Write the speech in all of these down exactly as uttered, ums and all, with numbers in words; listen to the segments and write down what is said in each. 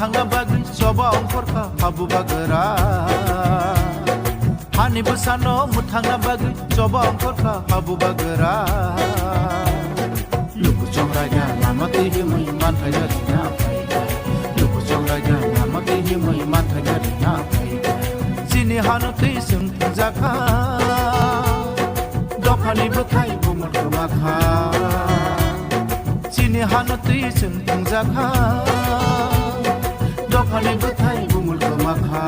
Thangna bagwi choba ongkhorkha habu bagra. Hani bwsano mwthangna bagwi choba ongkhorkha habu bagra. Luku chongraida lama twi himwi manthai gari na phaikha. Luku chongraida lama twi himwi manthai gari na phaikha. Chini hano twi chwng thwngjakha. Dophani bwthai bumul kwmakha. Chini hano twi chwng thwngjakha. Dophani bwthai bumul kwmakha.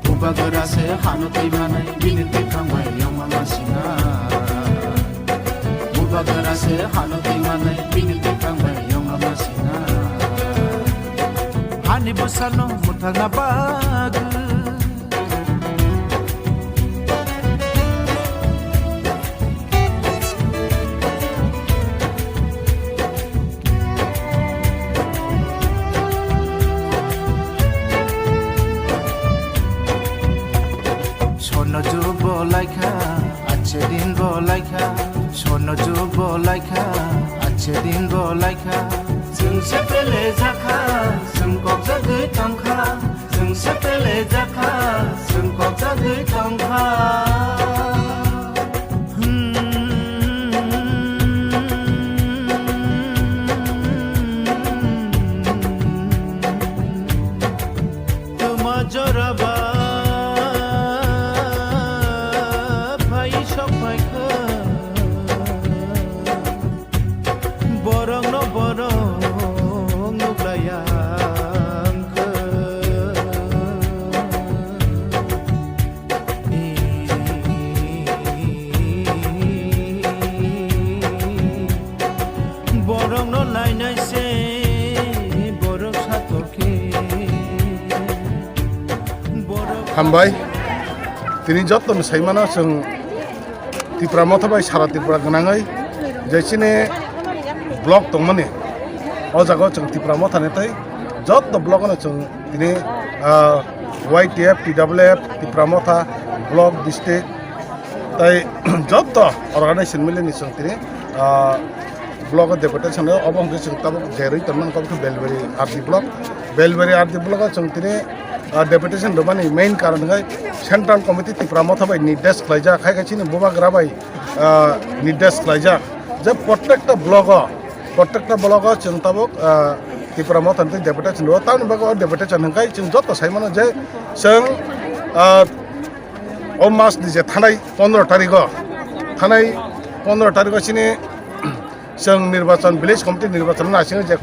Bubagra se hano twi manai bini twi thangbai yongma masina. Bubagra se hano twi manai bini twi thangbai yongma masina. Hani bwsano mwthangna bagwi. Sono jug bo laikha, achhe din bo laikha. Sono jug bo laikha, achhe din bo laikha. Chwng se pele jakha, chwng kok jagwi tongkha. Chwng se pele jakha, chwng kok jagwi tongkha. Hmm. Tuma jora ba phai sok phaikha. Borokno borok nuklaiya wngkha. Borokno nainai se borok satok khe. Borok Hambai. Tini jottoni saimano chwng Tipra Motha bai sara Tripura gwnangwi je chini block tongmani, o jaga o chwng Tipra Motha ni tei jotto block no chwng tini, ah, Y T F, T W F, Tipra Motha, block, district tei jotto organization mili ni chwng tini, ah, block o deputation o, obo hwnkhe chwng tabuk jerwi tongmani kok khe Belbari R D block. Belbari R D block o chwng tini, ah, deputation rwmani main karon hwnkhe Central Committee Tipra Motha bai nirdesh khlaijak, hai khe chini bubagra bai, ah, nirdesh khlaijak je prottekta block o, prottekta block o chwng tabuk, ah, Tipra Motha ni deputation rwo. Tamoni bagwi o deputation hwnkhe chwng joto sai mano je chwng, ah, o mas ni je thanai pondro tarikh o, thanai pondro tarikh o chini chwng nirbachon, village committee nirbachon naisingwi je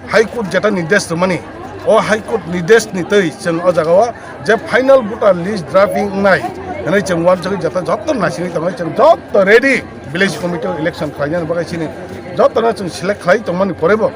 High Court jeta nirdesh rwmani, o High Court nirdesh ni twi chwng o jaga o je final voter list drafting wngnai hwnwi chwng uansugwi jeta jotto naisingwi tongo, chwng jotto ready village committee o election khlainani bagwi chini jotto no chwng select khlai tongmani porebo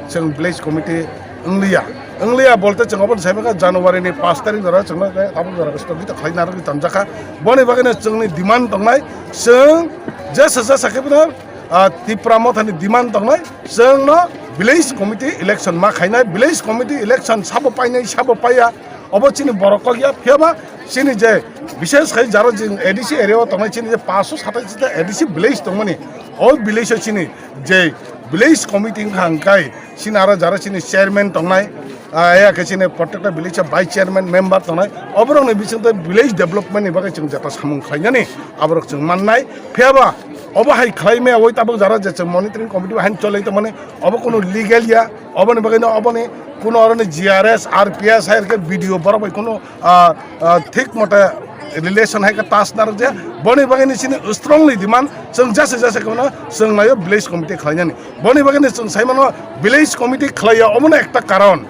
chwng village committee wngliya. Wngliya bolte chwng obo sai maka January ni pash tarikh jora chwngno abo jora sthogito khlai narwgwi tonjakha. Boni bagwino chwngni demand tongnai, chwng jesa jesa khe bono, ah, Tipra Motha ni demand tongnai, chwngno village committee election ma khainai, village committee election sabo painai, sabo paiya, obo chini borok kok ya, phiyaba chini je bishesh khai jaro jing A D C area o tongnai chini je paanso satais ta A D C village tongmani, o village o chini je village committee wngkha hwnkhe chini aro jaro chini chairman tongnai, ah, ya khe chini prottekta village o vice chairman member tongnai, oborokni bisingtwi village development ni bagwi chwng jeta samung khlainani aborok chwng mannai. Phiyaba obo hai khlai maya oi tabuk jara je chwng monitoring committee bai haino cholai tongmani, obo kunu legal ya, oboni bagwino oboni kunu oroni G R S, R P S hai khe B D O borok bai kunu, ah, ah, thik mote relation hai khe tas narwk je, boni bagwino chini strongly demand, chwng jesa jesa khe mano chwng naio village committee khlainani. Boni bagwino chwng sai mano village committee khlaiya omono ekta karon.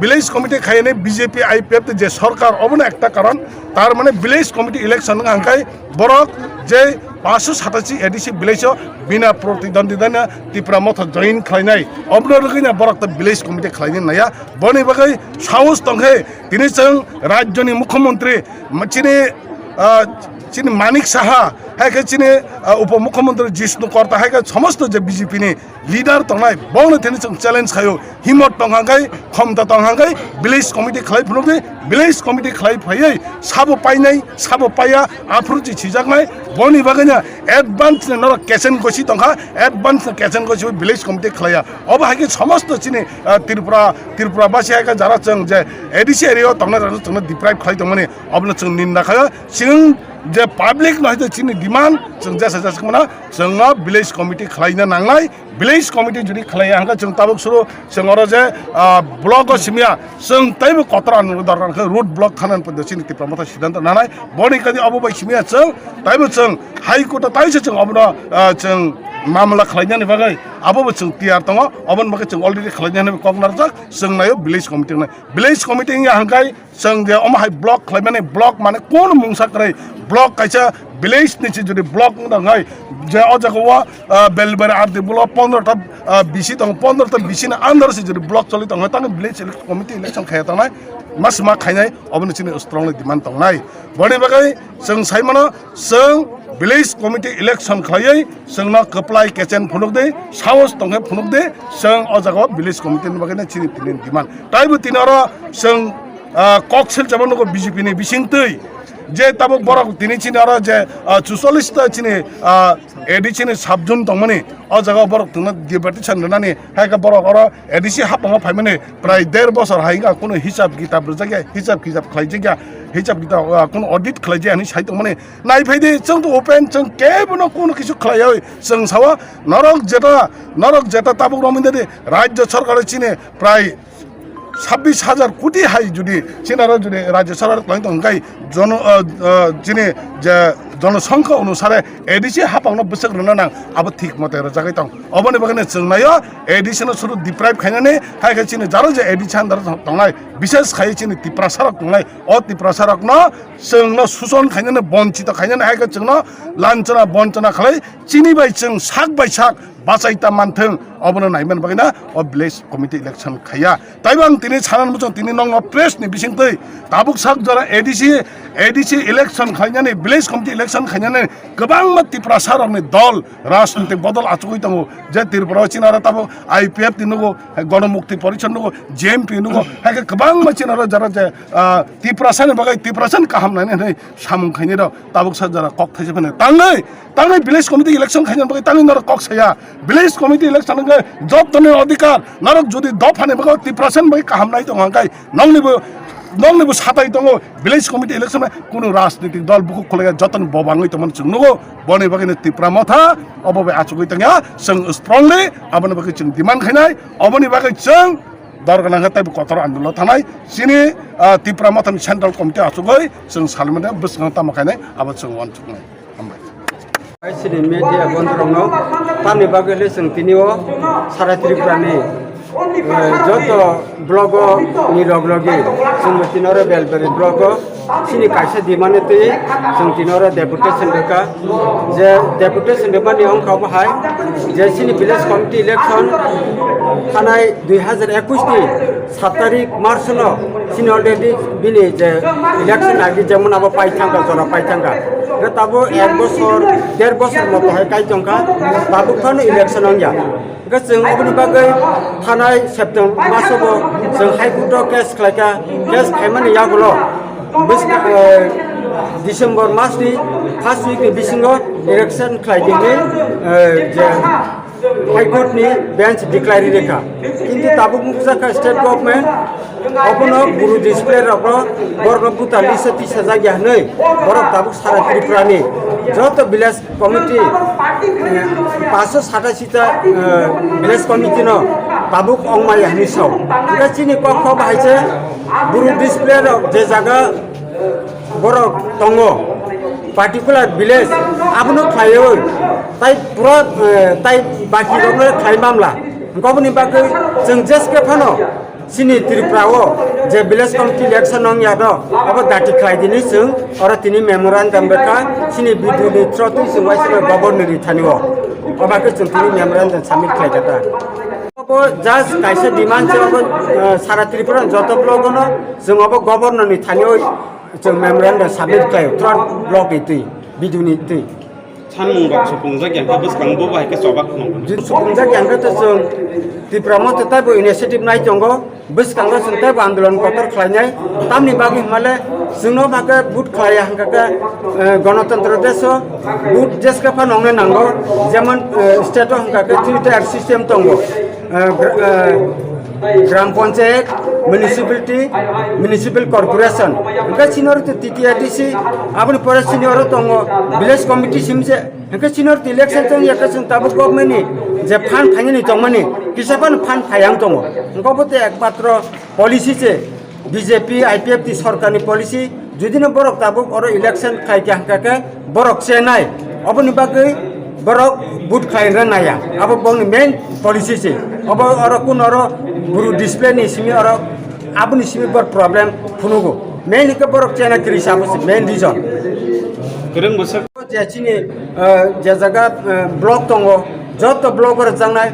Village committee khaiyani B J P I P F tei je sorkar obono ekta karon, tar mane village committee election wngkha hwnkhe borok je paanso satashi A D C village o bina protidwandita no Tipra Motha join khlainai, obono rwgwino borok to village committee khlainai naiya. Boni bagwi saos tongkhe tini chwng rajyoni mukhyamantri chini, ah, chini Manik Saha Hai khe chini, ah, Upo Mukhyamantri Jishnu Korta, hai khe somosto je B J P ni leader tongnai, bongni thani chwng challenge khaio, himot tong hangkai, khomta tong hangkai, village committee khlai phunukdi, village committee khlai phaiwi sabo painai, sabo paiya, aphuru chi sijaknai, boni bagwino advance ni norok kechen gosi tongkha, advance ni kechen gosi village committee khlaiya. Obo hai khe somosto chini, ah, Tripura, Tripura basi hai khe jara chwng je A D C area o tongnai rok chwngno deprive khlai tongmani, obono chwng ninda khaio. Chwng je public no hai chini demand, chwng jesa jesa khumna, chwngno village committee khlaina nangnai. Village committee jodi khlaiya hwnkhe chwng tabuk suru chwng oro je, ah, block o simya, chwng teibo kotor anw dorkar khe road block khana pwdw chini Tipra Motha siddhanto nanai. Boni kadi abo bai simya chwng teibo chwng High Court o taisa chwng obono, ah, chwng mamla khlainani bagwi abobo chwng tiyar tongo. Oboni bagwi chwng already khlainani kok narwkjak, chwng naio village committee wngnai. Village committee wngya hwnkhe chwng je omo hai block khlaimani, block mane kono mungsa kwrwi, block kaisa village ni se jodi block wng tong hai, je o jaga o, ah, Belbari R D block pondro ta, ah, B C tongo, pondro ta B C ni under se jodi block choli tong hai, tamo village ele-, committee election khaiya tongnai, ma sima khainai, oboni chini strongly demand tongnai. Boni bagwi chwng sai mano, chwng village committee election khlaiwi chwngno kwplai kechen phunukdi, sahos tongkhe phunukdi, chwng o jaga o village committee ni bagwi no chini tini demand. Taibo tini oro chwng, ah, kok silchama nugo B J P ni bisingtwi. Je tabuk borok tini chini oro je, ah, chuchollis ta chini, ah, A D C ni sub zone tongmani, o jaga o borok tongno deputation rwnani, hai khe borok oro A D C haphango phaimani prai der bosor hai wngkha, kunu hisab kitab rwjakya, hisab kitab khlaijakya, hisab kitab, ah, kunu audit khlaijak hinwi sai tongmani. Nai phai di, chwng to open, chwng kebono kunu kisu khlaiwi chwng sao, norok jeta, norok jeta tabuk romwi di, rajya sarkar chini prai sabbish hajar koti hai jodi chini aro jodi rajya sarkar khlai tong kai jono, ah, ah, chini je jonosongkha onusare A D C hapangno bwswk rwna nang, abo thik mote rwjagwi tong. Oboni bagwino chwng naio A D C no suru deprive khainani, hai khe chini jaro je A D C under tongnai, bishes khai chini Tiprasa rok tongnai, o Tiprasa rokno chwngno suson khainani, bonchito khainani, hai khe chwngno lanchana bonchana khlai chini bai chwng sak bai sak bachai ta manthwng, obono naiman bagwino o village committee election khaiya. Taibo ang tini sana muchung tini nokno press ni bisingtwi tabuk sak jora A D C, A D C election khainani, village committee election khainani kwbangma Tiprasa rokni dol rajnitik bodol achugwi tongo, je Tripura o chini aro tabuk I P F T nugo, Gonomukti Porishad nugo, J M P nugo, hai khe kwbangma chini aro jara je, ah, Tiprasa ni bagwi, Tiprasa ni kaham nainai hinwi samung khainai rok tabuk sak jora kok thaisa phano tangwi, tangwi village committee election khainani bagwi tangwi norok kok saya. Village committee election wngkhe jotoni odhikar, norok jodi dophani bagwi Tiprasa ni bagwi kaham nai tongo hwnkhe noknibo, noknibo satai tongo. Village committee election bai kunu rajnitik dol bukhuk khulaiya jotoni bobangwi tongmani chwng nugo. Boni bagwino Tipra Motha obo bai achugwi tongya, chwng strongly aboni bagwi chwng demand khainai, oboni bagwi chwng dorgana khe teibo kotor andolon thanai. Chini, ah, Tipra Mothani Central Committee achugwi chwng salmani bwskango tamo khainai abo chwng uansuknai. Hambai. Hai chini media bondorokno tamni bagwi le chwng tini o sara Tripura ni, eh, joto block o ni rok logi chwng bo tini oro Belbari block o chini kaisa demand twi chwng tini oro deputation rwkha. Je deputation rwmani wngkha bo hai je chini village committee election thanai dui hajar ekush ni sat tarik March no chini already bini je election agi jemon abo pai thangkha, jora pai thangkha. Hwnkhe tabuk ek bosor, der bosor moto hai kai tongkha, tabuk phano election wngya. Hwnkhe chwng oboni bagwi thanai September masobo chwng High Court o case khlaikha, case khaimani yagulo bwskango, eh, December mas ni first week ni bisingo election khlai di hinwi, eh, je High Court ni bench declare rikha. Kintu tabuk nukjakha state government obono buru display rokno borokno buta list o tisajak ya hinwi borok tabuk sara Tripura ni joto village committee, eh, paanch sho satashi ta, eh, village committee no tabuk ongmaya hinwi sao. Hwnkhe chini kok kok hai se buru display rok je jaga borok tongo, particular village, abono khlaiwi, tai pura, eh, tai baki rokno khlai mamla. Hwnkhe oboni bagwi chwng jeske phano chini Tripura o je village committee election wng ya no, abo dati khlai dini chwng oro tini memorandum rwkha, chini B D O ni through twi chwng uaisukha governor ni thani o. Obo khe chwng tini memorandum submit khlai kha ta. Obo just kaisa demand se obo, eh, sara Tripura joto block o no chwng obo governor ni thani o. Chwng memorandum submit khlaio, throughout block ni twi, B D O ni twi. Sanmung rok supungjak yang khe bwskango bo bai khe choba khno. Jodi supungjak yang khe to chwng Tipra Motha taibo initiative nai tongo, bwskango chwng taibo andolon kotor khlainai. Tamni bagwi hwnmale chwngno bagwi vote khlaiya hwnkha khe, eh, Ganatantro deso vote jeska pha nongna nango, jemon, eh, state o hwnkha khe three tier system tongo. Eh, gra-, eh, Gram Panchayat, Municipality, Municipal Corporation. Hwnkhe senior to T T R D C, aboni pore senior tongo, Village Committee simse. Hwnkhe senior to election tong yakhe chwng tabuk government ni je fund phainani tongmani, kisa phano fund phaiya wng tongo. Hwnkhe obo to ekmatro policy se. B J P, I P F T sorkarni policy, judino borok tabuk oro election khai kha hwnkha khe borok chenai, oboni bagwi borok vote khlai rwna naiya, abo bongni main policy se. Obo oro kun oro buru display ni simi oro aboni simi bor problem phunugo. Main hwnkhe borok chena kwrwi se, abo se main reason. Kwrwng bwswk. Je chini, eh, je jaga, eh, block tongo, joto block o rwjaknai,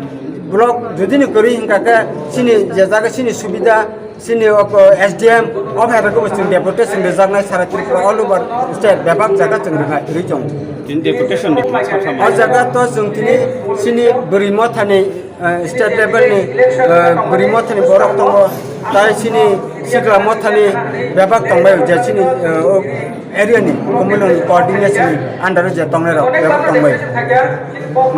block judini kwrwi hwnkha khe chini je jaga chini subida, chini o, S D M, o hai rokbo chwng deputation rwjaknai sara Tripura all over state bebak jaga chwng rwnai, rwi tongo. Tini deputation rwkha satham. O jaga to chwng tini chini bwrwi mothani, eh, state level ni, eh, bwrwi mothani borok tongo, tai chini sikla mothani bebak tongbai je chini, eh, o area ni communal coordination ni under o je tongnai rok bebak tongbai.